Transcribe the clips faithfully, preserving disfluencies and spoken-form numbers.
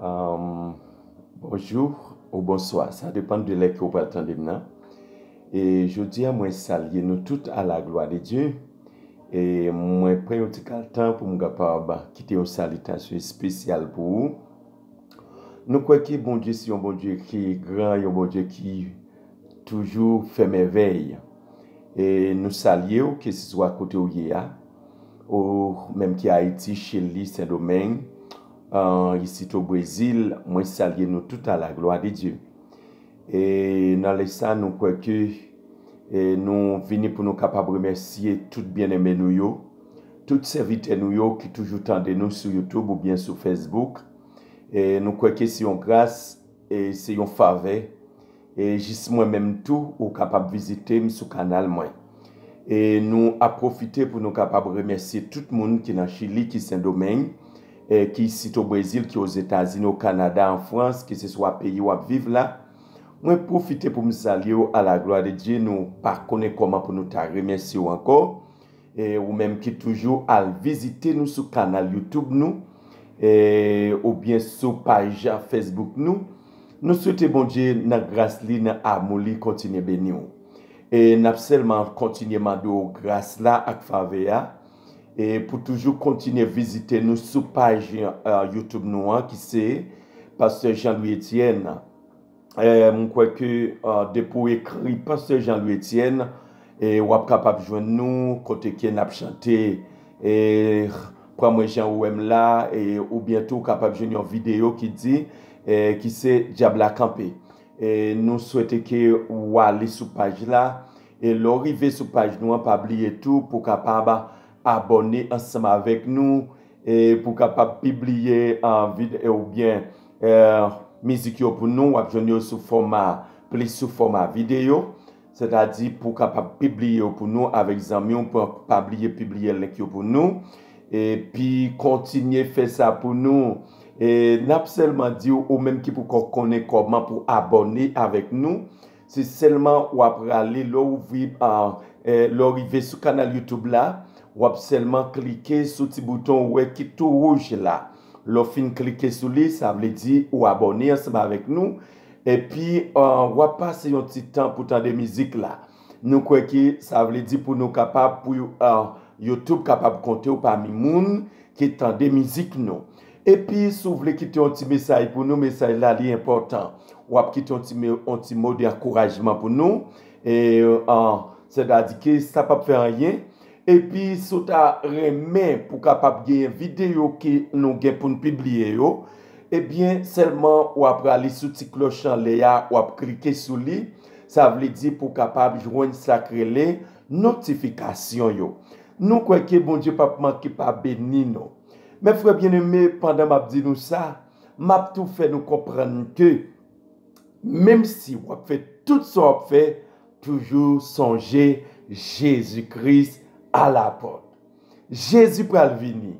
Um, bonjou ou bonswa, sa depann de lè ke w pral tande m nan. E jodi a, mwen salye nou tout à la gloire de Dieu. E mwen pran yon ti kal tan pou m kapab kite yon salitasyon espesyal pou ou. Nou kwè ke Bondye se yon Bondye ki gran, yon Bondye ki toujou fè mèvèy. E nou salye w, keseswa kote w ye a, ou menm ki Ayiti, Chili, Sendomeng, uh, isit o Brezil, mwen salye nou tout à la gloire de Dieu. E nan lè sa, nou kwè ke e nou vini pou nou kapab remèsye tout byeneme nou yo, tout sèvitè nou yo ki toujou tande nou sou YouTube oubyen sou Facebook. E nou kwè ke se yon gras, e se yon favè. E jis mwen menm tou, ou kapab vizite m sou kanal mwen. E nou ap pwofite pou nou kapab remèsye tout moun ki nan Chili, ki Sendomeng, e ki isit o Brezil, ki Ozetazini, o Kanada, an Frans, keseswa peyi w ap viv la. Mwen pwofite pou m salye w à la gloire de Dieu. Nou pa konnen kòman pou nou ta remèsye w ankò. E ou menm ki toujou al vizite nou sou kanal YouTube nou, e, oubyen sou paj Facebook nou. Nou swete Bondye nan gras li, nan amou li, kontinye beni w. E n ap sèlman kontinye mande w gras la ak favè a, e pou toujou kontinye vizite nou sou paj, e, YouTube nou an, ki se Pastè Jean Louis Etienne. E, m kwè ke, e, depi w ekri Pastè Jean Louis Etienne, e, w ap kapab jwenn nou kote ke n ap chante, e, Pran mwen jan ou wè m la, e, oubyen tou w kapab jwenn yon videyo ki di, e, ki se Dyab la kanpe. E, nou swete ke w ale sou paj la, e lè w rive sou paj nou an, pa bliye tou pou w kapab abòne ansanm avèk nou, e pou w kapab pibliye, e, vid-, e, oubyen, e, mizik yo pou nou, w ap jwenn yo sou fòma, plis sou fòma videyo. Sètadi pou w kapab pibliye yo pou nou avèk zanmi w, pou pa bliye pibliye link yo pou nou. Epi kontinye fè sa pou nou. E n ap sèlman di w, ou menm ki poko konnen kòman pou abòne avèk nou, se sèlman w ap rale lè w ouvri, a, e, lè w rive sou kanal YouTube la, w ap sèlman klike sou ti bouton ou wè ki tou wouj la. Lè w fin klike sou li, sa vle di ou abòne ansanm avèk nou. Epi, a, w ap pase yon ti tan pou tande mizik la. Nou kwè ke sa vle di pou nou kapab, pou, a, YouTube kapab konte w pami moun ki tande mizik nou. Epi, si w vle kite yon ti mesaj pou nou, mesaj la li enpòtan. W ap kite yon ti me-, yon ti mo de ankourajman pou nou. E, a, sètadi ke sa p ap fè anyen. Epi, si w ta renmen pou kapab genyen videyo ke nou gen pou n pibliye yo, ebyen, sèlman w ap rale sou ti klòch anlè a, w ap klike sou li. Sa vle di pou w kapab jwenn sa k rele notifikasyon yo. Nou kwè ke Bondye p ap manke pa beni nou. Men, frè byeneme, pandan m ap di nou sa, m ap tou fè nou konprann ke menm si w ap fè tout sa w ap fè, toujou sonje Jezi Kris a la pòt. Jezi pral vini.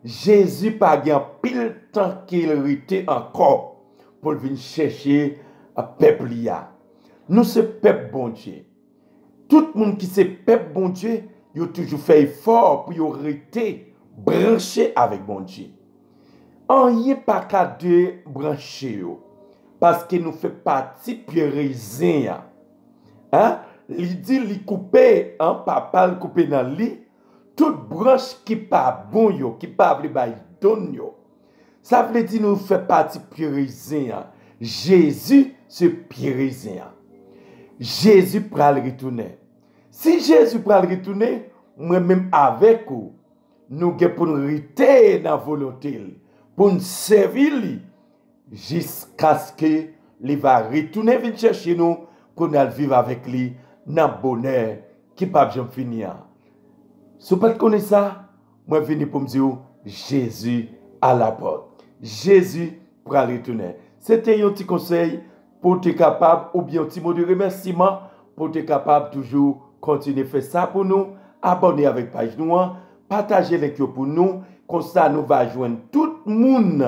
Jezi pa gen anpil tan ke l rete ankò pou l vin chèche pèp li a. Nou se pèp Bondye. Tout moun ki se pèp Bondye, yo toujou fè efò pou yo rete branche avèk Bondye. Anyen pa ka debranche yo, paske nou fè pati pye rezen an. An? Li di li koupe, an, papa l koupe nan li, tout branch ki pa bon yo, ki pa vle bay donn yo. Sa vle di nou fè pati pye rezen an. Jezi se pye rezen an. Jezi pral retounen. Si Jezi pral retounen, mwen menm avèk ou, nou gen pou n rete nan volonte l, pou n sèvi li, jiskaske li va retounen vin chèche nou, pou n al viv avèk li nan bonè ki p ap janm fini an. Si w pa t konnen sa, mwen vini pou m di w, Jezi a la pòt. Jezi pral retounen. Se te yon ti konsèy pou w te kapab, oubyen yon ti mo de remèsiman, pou w te kapab toujou kontinye fè sa pou nou, abòne avèk paj nou an, pataje link yo pou nou, konsa nou va jwenn tout moun,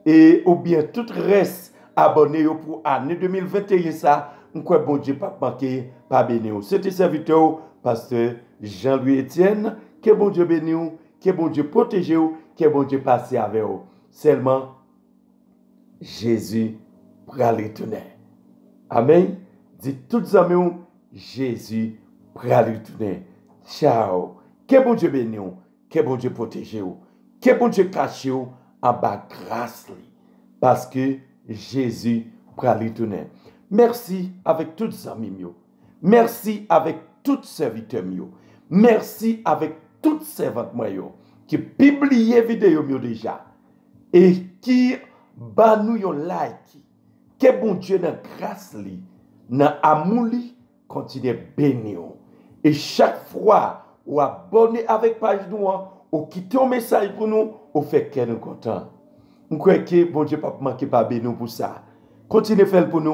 e, oubyen tout rès abòne yo pou ane de mil venteyen sa, m kwè Bondye p ap manke pa beni w. Se te sèvitè w, pastè Jean Louis Etienne, ke Bondye beni w, ke Bondye pwoteje w, ke Bondye pase avè w. Sèlman, Jezi pral retounen. Amèn. Di tout zanmi w, Jezi pral retounen. Tchaw. Ke Bondye beni w. Ke Bondye pwoteje w. Ke Bondye kache w anba gras li. Paske Jezi pral retounen. Mèsi avèk tout zanmi m yo. Mèsi avèk tout sèvitè m yo. Mèsi avèk tout sèvant mwen yo ki pibliye videyo m yo deja e ki ban nou yon like. Ke Bondye nan gras li, nan amou li, kontinye beni w. E chak fwa ou abòne avèk paj nou an, ou kite yon mesaj pou nou, ou fè kè nou kontan. M kwè ke Bondye p ap manke pa beni w pou sa. Kontinye fè l pou nou.